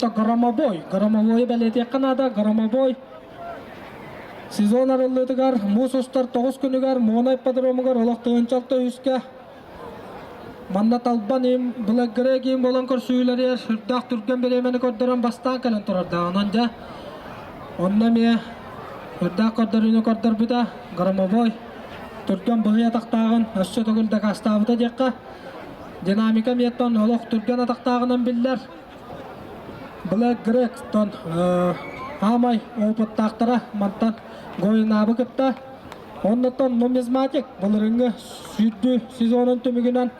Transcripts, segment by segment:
Громобой. Громобойу бэлиэтиэххэ наада. Громобой сезон арыллыытыгар муус устар 9 күнүгэр Муона ипподромугар олох тыһыынчалта үскэ манна талбан им Блэк киин буолан көрсүһүүлэригэр сүрдээх түргэн бириэмэни көрдөрөн бастаан кэлэн турардаах. Онон дьэ онно эмиэ сүрдээх көрдөрүүнү көрдөрбүтэ Громобой түргэн быһый атахтааҕын өссө төгүл дакаастаабыта диэххэ. Динамика эмиэттэн олох түргэн атахтааҕынан биллэр. Black Greg-тон аамай опыттаахтара мантан Гоинаабы кытта оннуттан нумизматик былырыҥҥы сүүрдүү сезонун түмүгүнэн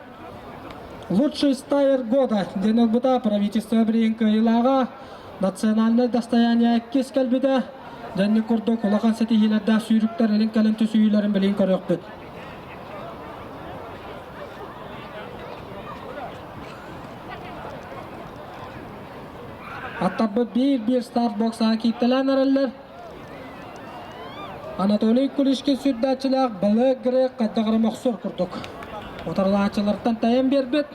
лучший стайер года диэн ылбыта правительство билигин кыайыылааҕа национальнай достояние иккис кэлбитэ дьэнник курдук улахан ситиһиилэрдээх сүүрүктэр илин кэлин түсүһүүлэрин билигин көрүөхпүт. Аттарбыт биир-биир старт-боксаҕа кииртэлээн эрэллэр. Анатолий Кулишкин сүүрдээччилээх Балык Грек хайдах эрэ мохсуор курдук. Утарылааччылартан тэйэн биэрбит.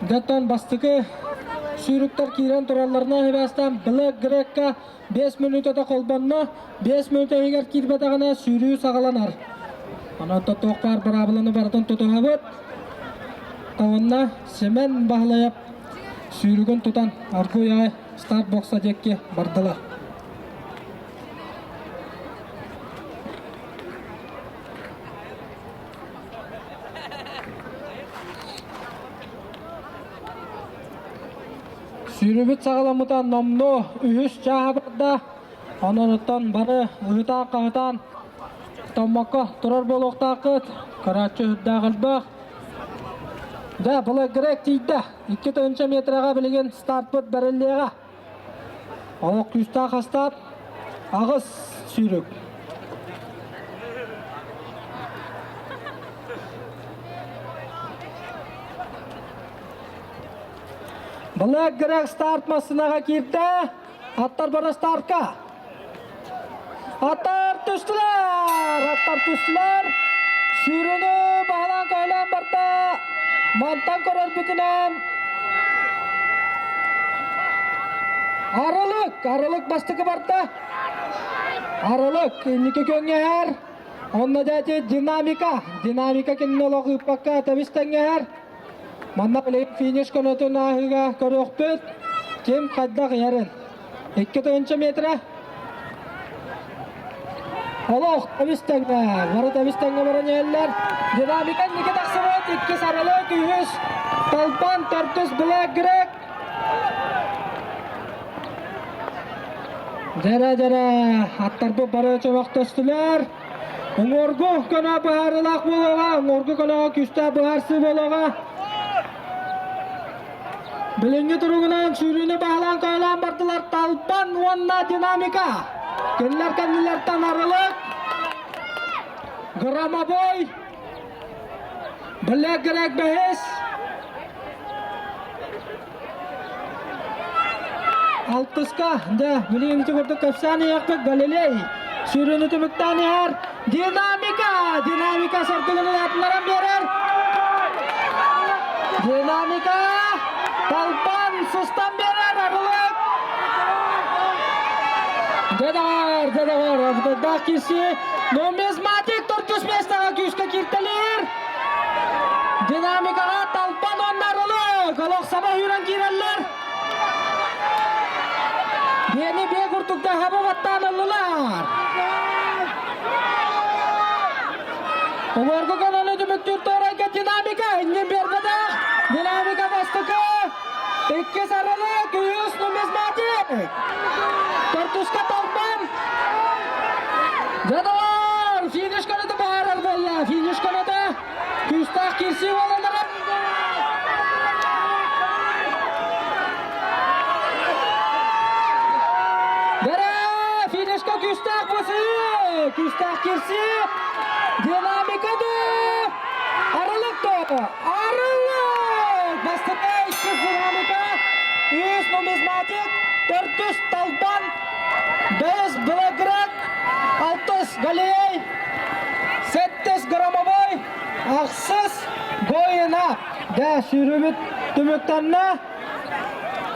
Дьоттон бастакы сүүрүктэр киирэн туралларына сибээстээн Black Грекка 5 мүнүүтэтэ холбонно. 5 мүнүүтэ иһигэр киирбэтэҕинэ сүүрүү саҕаланар. Онон туох баар быраабыланы барытын тутуһабыт. Онно Семен Баһылайап сүүрүгүн тутан аргуй аҕай старт бокса диэки бардылар. Сүүрүүбүт саҕаламмыта номнуо үһүс чааһа барда. Онон оттон бары ыһытаан-хаһытаан томмокко турар буолуохтааххыт. Көрөөччү сүрдээх элбэх. Дьэ, былыр грек тиийдэ. 2 тыһыынча метрэҕэ билигин стартпыт бэриллиэҕэ. Олох күүстээх астаап, аҕыс сүүрүк. Black Greg старт массынаҕа киирдэ. Аттар бара стартка. Аттар түстүлэр! Аттар түстүлэр! Сүүрүнү баһылаан көһүлээн барда. Мантан көрөрбүтүнэн Арылык, Арылык бастакы барда. Арылык инники көҥҥэһэр. Онно дээти динамика. Динамика кинини олох ыыппакка тэбис тэҥҥэһэр. Манна билигин финиш көнөтүн ааһыыга көрүөхпүт. Ким хайдах иһэрин. 2 тыһыынча метрэ. Олох тэбис тэҥҥэ, бары тэбис тэҥҥэ баран иһэллэр. Динамика инники тахсыбыт, иккис Арылык, үһүс Талбан, төрдүс Black Greg. Дьэрэ-дьэрэ, аттарбыт бары чөмөхтөстүлэр. Уҥуоргу көнө быһаарыылаах буолуоҕа, уҥуоргу көнөҕө күүстээх быһаарсыы буолуоҕа. Билиҥҥи туругунан сүүрүүнү баһылаан-көһүлээн бардылар Талбан уонна Динамика. Кинилэр кэннилэртэн Арылык, Громобой, Black Greg бэһис, Алтыска, дьэ, билигин ити курдук кэпсээн иһиэхпит Галилей сүүрүүнү түмүктээн иһэр. Динамика! Динамика сырдыгын улаатыннаран биэрэр. Динамика! Талбан сыстан биэрэр Арылык! Дьэ доҕор, дьэ доҕор, абытайдаах киирсии. Нумизматик төрдүс миэстэҕэ күүскэ кииртэлиир. Динамикаҕа Талбан уонна Арылык олох саба үүрэн киирэллэр. Биэни биэ курдук да хаба баттаан ыллылар. Уҥуоргу көнөнү түмүктүүр туорайга динамика иннин биэрбэтэх. Динамика бастакы, иккис Арылык, үһүс нумизматик. Төрдүскэ Талбан. Дьэ финиш көнөтө баһаарар буолла. Финиш көнөтө күүстээх киирсии буолан эрэр. Бэрэ! Финишка күүстээх босыы! Күүстээх кирсии! Динамика да! Арылык да! Арылык! Бастакы иккис динамика! үс Нумизматик, төрдүс Талбан, бэс Белоград, алтыс Галилей, сэттис Громовой, ахсыс Гоина. Дэ сүүрүүбүт түмүктэннэ.